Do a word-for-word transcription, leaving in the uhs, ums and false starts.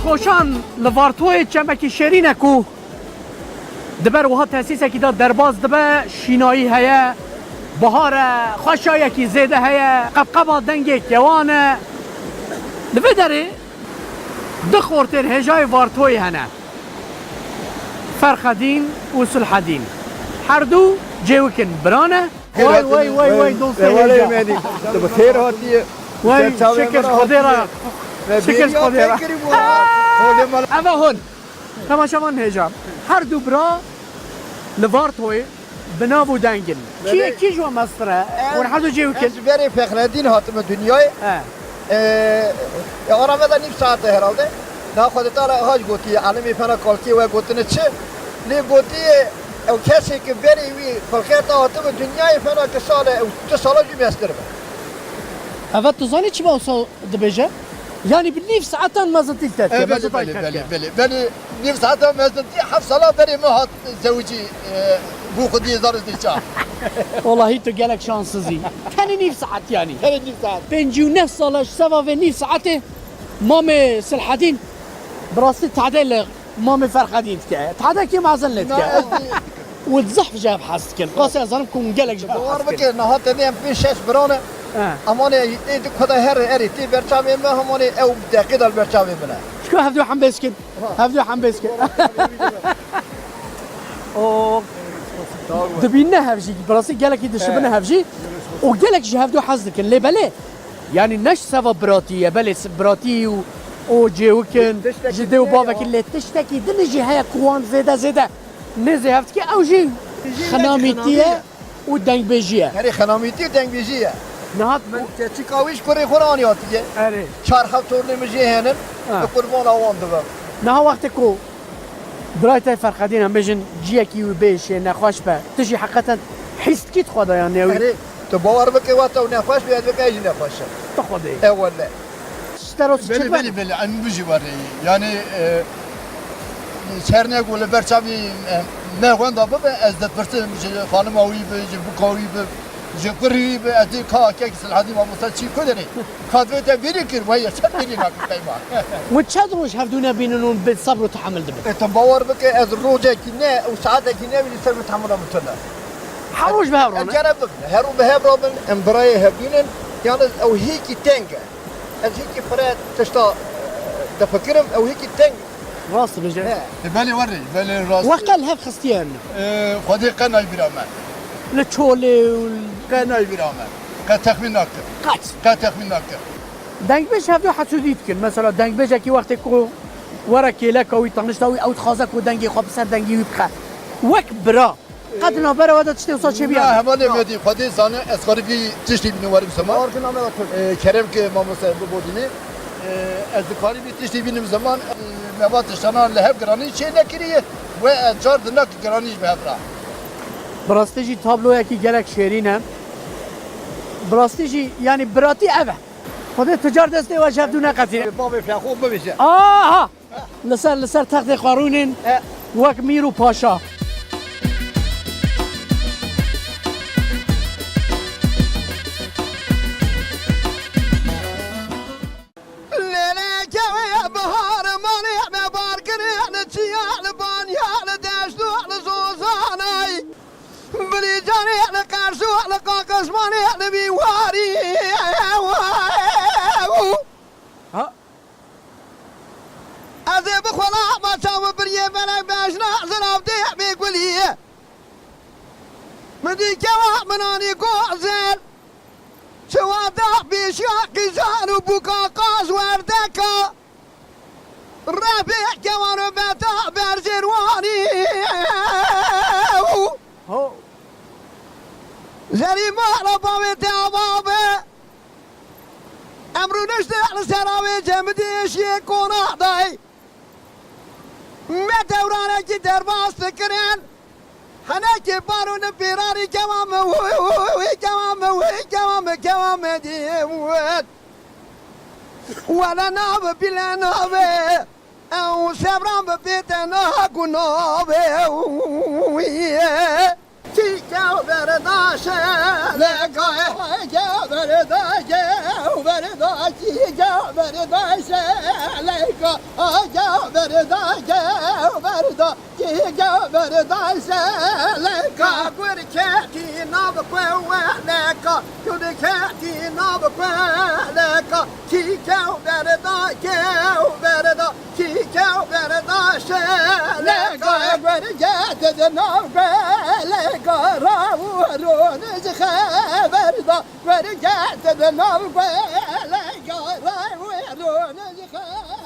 Roşan li Vartoyê çemekî şêrîn e ku di ber wiha tesîsekî de derbas dibe, şînayî heye, bihar e, xweşayekî zêde heye, qebqeba dengê kewan e. Li vê derê du xortên hêjayê Vartoyê hene. Ferxedîn û Sulhedîn. Her du cêwik in, bira ne. Way, way, way, way, dostê hêja. Tu bi xêr hatiye. Way, şikir Xwedê re. Şikir Xwedê re. Eve hûn. Temaşevan hêja. Her du bira li Vartoyê bi nav û deng in. Kî, kî ji we mestir e? Hûn her du cêwik in. Ez ji berê Fexredîn hatime dinyayê. He. Ee, e, ara me de nîv saete herhalde. Niha Xwedê Teala hac gotiye, alimê fena kalkê we gotine çi? Lê gotiye, ew kesê ki berê wî xilqeta hatibû dinyayê fena ki sale, ew tu sala jî mestir be. Eve tu zanî çima wisa dibêje? Yanî bi nîv saetan mezintî te, e, belê, mezintî belê, te. Belê, belê, belê. Nîv saetan mezintî heft sala berê min hat zewicî, e, bû xwedî hezar û çar. Wallahî tu gelek şansiz î. Tenê nîv saet yanî. Tenê nîv saet. Pêncî û neh sala ji seva vê nîv saetê Mamê Silhedîn bi rastî tade li Mamê Ferxedîn dike. Tade kê mezin lê dike. Na, ez Û zehf ji hev hez dikin. Qasî ez zanim ku hûn gelek ji hev hez dikin. Bawer bike, niha tenê em pênc şeş bira ne. He. Emanê ê di kuda her erê tê berçavê me, hemanê ew deqê de li berçavê min e. Çiko hevdu hembêz kin. Ha. Hevdu hembêz kin. O dibîne hev jî, bi rastî gelekî dişibine hev jî. Û gelek ji hevdu hez dikin. Lê belê, yanî ne ji seva biratî ye, belê s-, biratî û, û cêwik in, ji dê û bavekî, lê tiştekî din jî heye ku wan zêde zêde nêzî hev dike, ew jî xinamîtî ye û dengbêjî ye. Erê, xinamîtî û dengbêjî ye. Nihat min keçika wî ji kurê xwe re anî hatiye. Erê. Çar hev tornê min jê henin, ha, bi qurbana wan dibim. Niha wextê ku birayê te Ferxedîn em bêjin ciyekî wî bêşê nexweş be, tu jî heqeten hîs dikî di xwe de yan ne wî? Erê, tu bawer bike, wexta ew nexweş be, ez bike ez jî nexweş im. Tu xwe dê. E wele. Ji te re çi çêdibe? Belê, belê, belê, em bijî werê. Yanî, e, her ne ku li ber çavî, e, me wenda bibe, ez dipirsim ji xanima wî bi, ji bûka wî bi, ji kurê wî bi, ez dê ka kek Silhedîn mamoste çi ku derê. Ka divê te bîrî kir, weye çend bîrî nakir peyma. Hûn çend roj hevdû nebînin û bi sebr û tehemil dibin? E, tu bawer bike, ez rojekî ne û saetekî ne wî li ser min tehemila min tune. Her roj bi hev re ne? Cere bibin, her roj bi hev re bin, em birayê hevdû nin, yalnız ew hêkî teng e. Ez hêkî pire tişta, e, difikirim, ew hêkî teng. Rast dibêje. He. E, belê werê, belê rast. We qe li hev xistiye ne? E, Xwedê qe nayê bîra me. Li çolê û qe nayê bîra me. Qe texmîn nakim. Qet. Qe texmîn nakim. Dengbêj hevdu hesûdî dikin. Mesela dengbêjekî wextê ku were kêleka wî, tanişta wî, ew dixwaze ku dengê xwe bi ser dengê wî bixe. Wek bira. Qet di navbera we de tiştê wisa çêbûye? Na, hevalê me dî, Xwedê zane, ez xwarî vî tiştî bînim werim ziman. Ee, kerem ki mamoste biborînê. Ee, ez dikarî vî tiştî bînim ziman, ee, me va tiştana li hev giranî çê nekiriye. We ez car dinak giranî ji bi hev ra. Bi rastî jî tabloyekî gelek şêrîn e. Bi rastî jî, yanî biratî ev e. Xwedê tu car destê we ji hevdû neqetîne. Bavê Fexo bibêje. Aha! Li ser, li ser textê xwe rûnin, e, wek mîr û paşa. Lêleke wê bihar manê me bar kirê li çiya, li banya, li deşt û li zozanay. Bilîcanê li qers û li qaqismanê li vî warî. Ha? Ez ê bixwela ma çav biriyê belek bejna zirav dê bê gulî. Min dî kewa min anî gozel. Çiwa da pêşiya qîzan û bûka qaz werdeka. Rebê kewan û beta berzêr wanî. Ho. Zerî mala bavê te ava be. Em rûnişte li ser avê cem dêşiyê konadayê. Me dewranekî derbas dikirin. Henekê baro li pêranî kewa me, wî kewa me, wî kewa me, kewa me dî wet. Wele nabe pîle nabe. Ew sebran bi pê te naku nabe. Çîka ber Verda şeleka, ge verda, ge verda, ki ge verda şeleka, ge verda, ge verda, ki ge verda şeleka. Gur ketî nav kuweleka, gur ketî nav kuweleka, ki ge verda, ge verda. Çîçe û berda şeleka, wergete di nav geleka, raw û rûnê ji xeber da. Wergete di nav geleka, raw û rûnê ji xeber